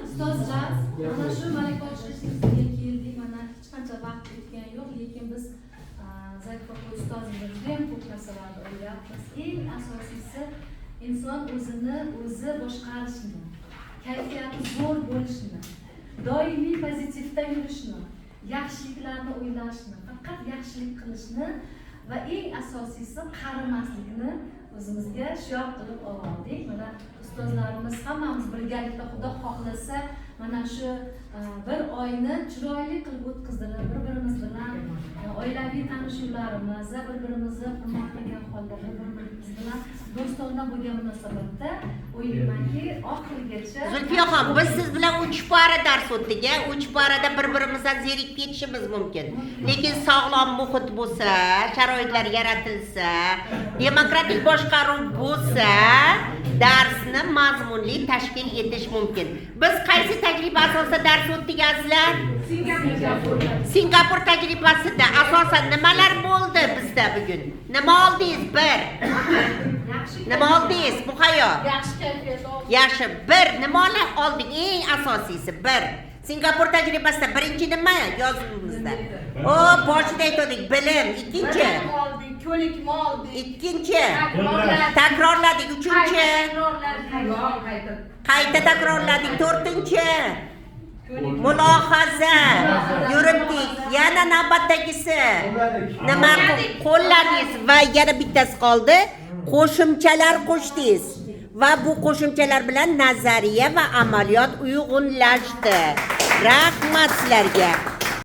Ustozlar, mana shu malaka oshirish institutiga keldik. Mana hech qancha vaqt o'tgani yo'q, lekin biz Zarifa opa ustozimizdan judayam ko'p narsalarni o'rganyapmiz. Eng asosiysi, inson o'zini o'zi boshqarishni, kayfiyati zo'r bo'lishini, doimiy pozitivda yurishni, yaxshiliklarni o'ylashni, faqat yaxshilik qilishni va eng asosiysi, qarimaslikni o'zimizga shior qilib oldik. Mana ustozlarimiz, hammamiz birgalikda, Xudo xohlasa, mana shu bir oyni chiroyli qilib o'tkazdirib, bir birimiz bilan oilaviy tanishuvlarimiz va bir birimizni hurmat qilgan holda, bir birimiz bilan do'stona bo'lgan munosabatda, o'ylaymanki, oxirigacha. Zulfiyaxon, biz siz bilan uch para dars o'tdik, a? Uch parada bir birimizdan zerikib ketishimiz mumkin, lekin sog'lom muhit bo'lsa, sharoitlar yaratilsa, demokratik boshqaruv bo'lsa, darsni mazmunli tashkil etish mumkin. Biz qaysi tajriba asosida dars o'tdik, azizlar? Singapur tajribasida. Asosan nimalar bo'ldi bizda bugun? Nima oldingiz? Bir. Yaxshi. Nima oldingiz, Muhayyo? Yaxshi kayfiyat oldim. Yaxshi, bir nima olding? Eng asosiysi, bir. Singapur tajribasida birinchi nima yozuvimizda? O, boshida aytgandik, bilim. Ikkinchi? Bilim oldik, ko'nikma oldik. Ikkinchi? Takrorladik. Takrorladik. Uchinchi? Takrorladik. Qayta takrorladik. To'rtinchi? Mulohaza yuritdik. Yana navbatdagisi nima? Qo'lladingiz. Va yana bittasi qoldi, qo'shimchalar qo'shdingiz va bu qo'shimchalar bilan nazariya va amaliyot uyg'unlashdi. Rahmat sizlarga.